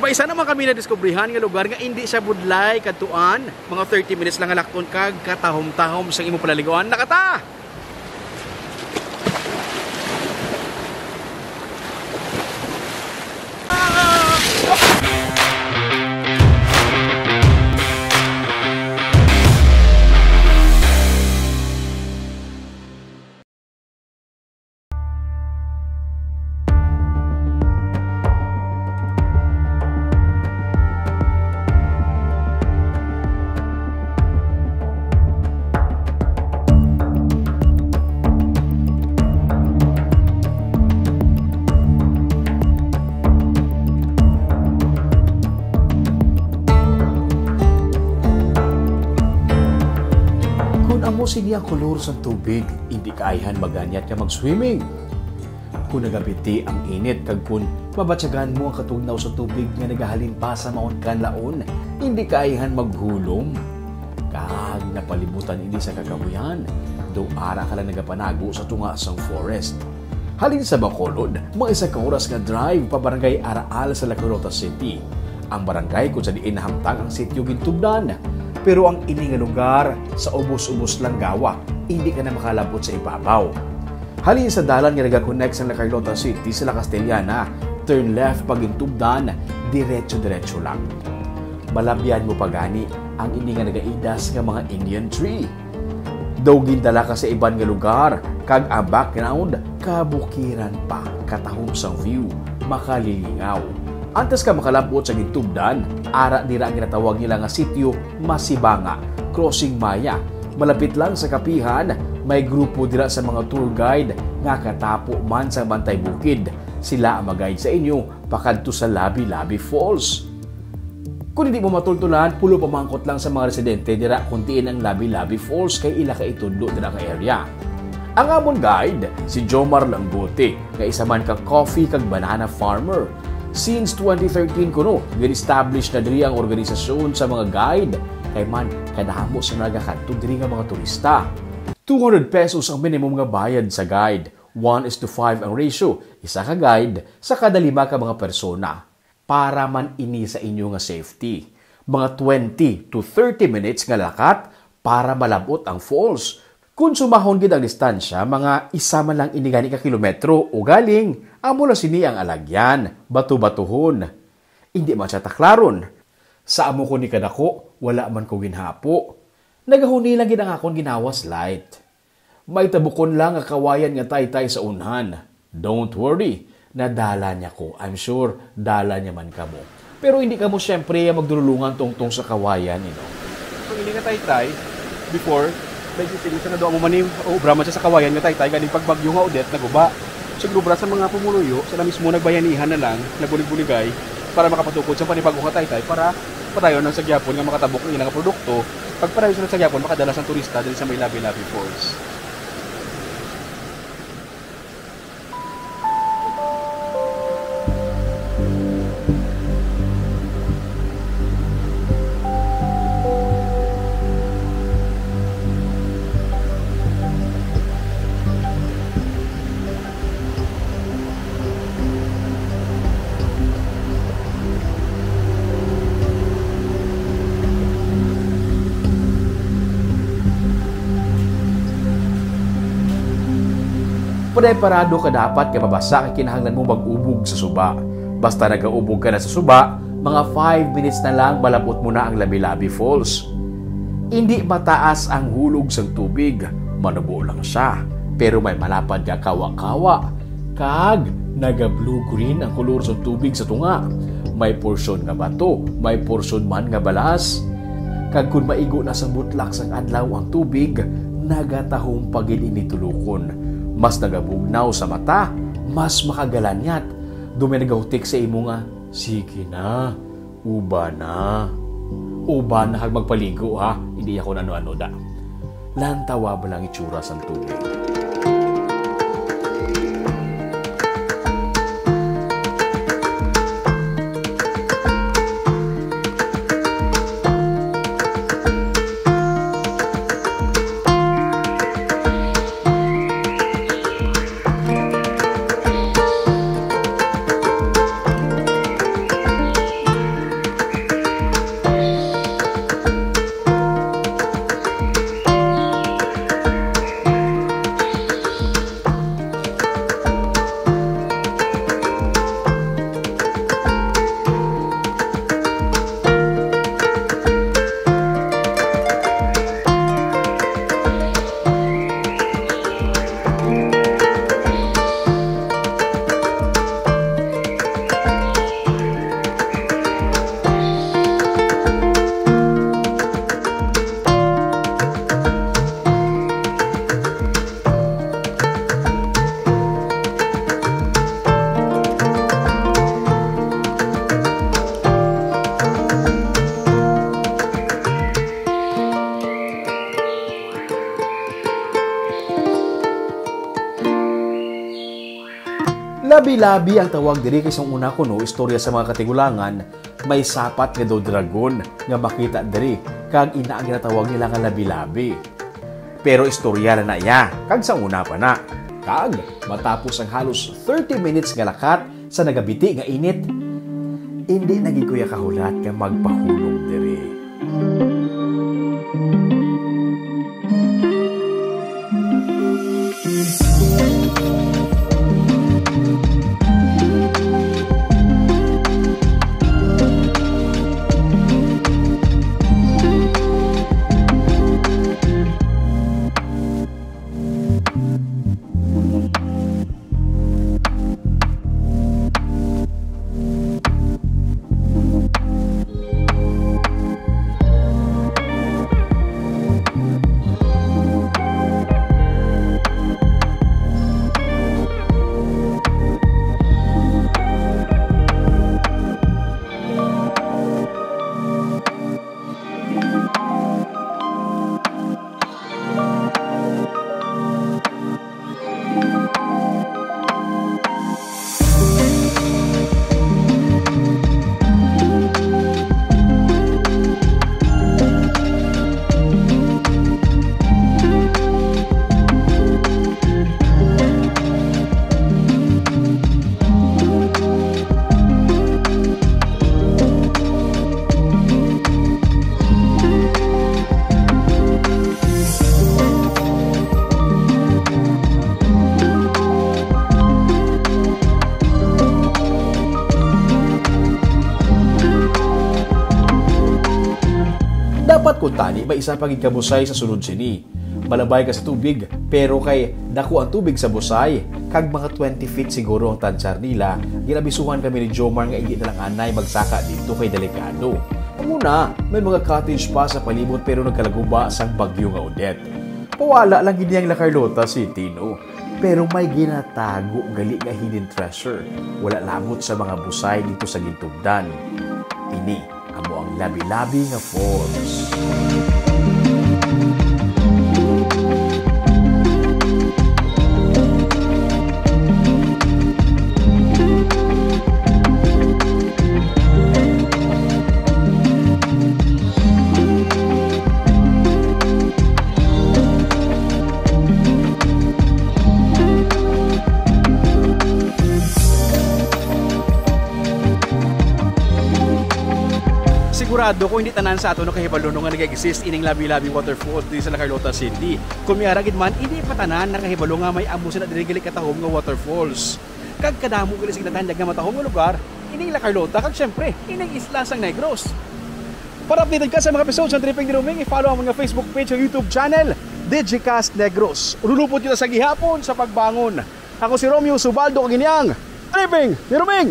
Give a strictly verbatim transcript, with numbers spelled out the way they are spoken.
May isa naman kami nadiskubrihan nga lugar nga indi siya budlay kadtuan. Mga thirty minutes lang nga lakton kag katahom-tahom sang imong palaligoan. Nakata! Kon amo sini ang kolor sang tubig, indi ka ayhan maganyat nga mag-swimming. Kon nagapiti ang init kag kon mabatyagan mo ang katugnaw sa tubig nga nagahalin pa sa Mount Kanlaon, indi ka ayhan maghulom. Kag napalibutan ini sa kakahuyan, daw ara ka lang nagapanago sa tunga sang forest. Halin sa Bacolod, mga isa ka oras nga drive pa Barangay Araal sa La Carlota City, ang barangay kung sa diin nahamtang ang sitio gintubdan. Pero ang ini nga lugar, sa ubos-ubos lang gawa, indi ka na makalabot sa ibabaw. Halin sa dalan nga nagakonect sa La Carlota City sa La Castellana, turn left pa gintubdan, diretso-diretso lang. Malabyan mo pa gani ang ini nga nagaidas nga mga Indian tree. Daw gindala ka sa iban nga lugar, kag ang background, kabukiran pa, katahom sang view, makalilingaw. Antes ka makalabot sa gintubdan, ara dira ang ginatawag nila nga sitio Masibanga, Crossing Maya. Malapit lang sa kapihan, may grupo dira sa mga tour guide nga katapo man sa bantay bukid. Sila ang mag-guide sa inyo pakadto sa Labi-Labi Falls. Kung hindi mo matultulan, pulo pamangkot lang sa mga residente dira kung diin ang Labi-Labi Falls kay ila ka itudlo dira nga area. Ang amon guide, si Jomar Langgote, nga isa man ka coffee kag banana farmer. Since twenty thirteen kuno, gin-establish na diri ang organisasyon sa mga guide, kay man kadamo sa nagakadto diri nga mga turista. Two hundred pesos ang minimum nga bayad sa guide. One is to five ang ratio, isa ka guide sa kada lima ka mga persona. Para man ini sa inyo nga safety. Mga twenty to thirty minutes nga lakat para malab-ot ang falls. Kon sumahon gid ang distansya, mga isa man lang ini gani ka kilometro, ugaling amo na sini ang alagyan, bato-batuhon. Indi man siya taklaron. Sa amo ko ni kadako, wala man ko ginhapo. Nagahuni lang gid ang akon ginawas light. May tabukon lang nga kawayan nga taytay sa unhan. Don't worry, nadala niya ko. I'm sure, dala niya man kamo. Pero hindi kamo, syempre, magdululungan tungtong sa kawayan, you know. Kung ini nga taytay, before, may existing sa nadua mo man ni, obra man siya sa kawayan nga taytay, galing pag bagyo nga Odette, naguba. So, ginobra sa mga pumuluyo, sila mismo nagbayanihan na lang, nagbulig-buligay, para makapatukod sa panibago nga taytay, para padayon lang sa gyapon nga makatabok ang ila nga produkto. Pag padayon sila sa gyapon, makadala sa turista diri sa may Labi-Labi Falls. Preparado ka dapat nga mabasa kay kinahanglan mo mag-ubog sa suba. Basta nagaubog ka na sa suba, mga five minutes na lang malab-ot mo na ang Labi-Labi Falls. Indi mataas ang hulog sang tubig, manubo lang siya, pero may malapad nga kawa-kawa, kag naga-blue-green ang kolor sang tubig sa tunga. May porsyon nga bato, may porsyon man nga balas. Kag kon maigo na sa butlak sang adlaw ang tubig, nagatahom pa gid ini tulokon. Mas nagabugnaw sa mata, mas makagalanyat. Daw may nagahutik sa imo nga, "Sige na, uba na. Uba na kag magpaligo, ha. Hindi ako ano-ano da." Lantawa ba lang itsura sang tubig? Labi ang tawag diri kay sang una kuno istorya sa mga katigulangan, may sapat nga daw dragon nga makita diri, kag ina ang ginatawag nila nga labi-labi. Pero istorya lang na iya, kag sang una pa na. Kag matapos ang halos thirty minutes nga lakat sa nagabiti nga init, indi na gid ko iya kahulat nga magpahulog diri. Dapat kuntani may isa pa gid ka busay sa sulod sini. Malabay ka sa tubig, pero kay dako ang tubig sa busay, kag mga twenty feet siguro ang tansar nila, ginabisuhan kami ni Jomar nga indi na lang anay magsaka didto kay delikado. Amo na, may mga cottage pa sa palibot pero nagkalaguba sang bagyo nga Odette. Pawala lang gid niya ang La Carlota City, no? Pero may ginatago gali nga hidden treasure. Wala labot sa mga busay didto sa Gintubdan. Ini amo ang Labi-Labi nga Falls. Sigurado ko hindi tanan sa ato nakahibalo no nga nag-exist ining Labi-Labi Waterfalls diri sa La Carlota City. Kung may ara gid man, hindi pa tanan nakahibalo nga may amo sila diri gali katahom nga waterfalls. Kag kadamo gali sila tanyag nga matahom nga lugar, ining La Carlota, kag syempre, ining isla sang Negros. Para updated ka sa mga episodes ng Tripping ni Roming, i-follow ang mga Facebook page ug YouTube channel, Digicast Negros. Ululupot kita sa gihapon sa pagbangon. Ako si Romeo Subaldo, kag ini ang Tripping ni Roming.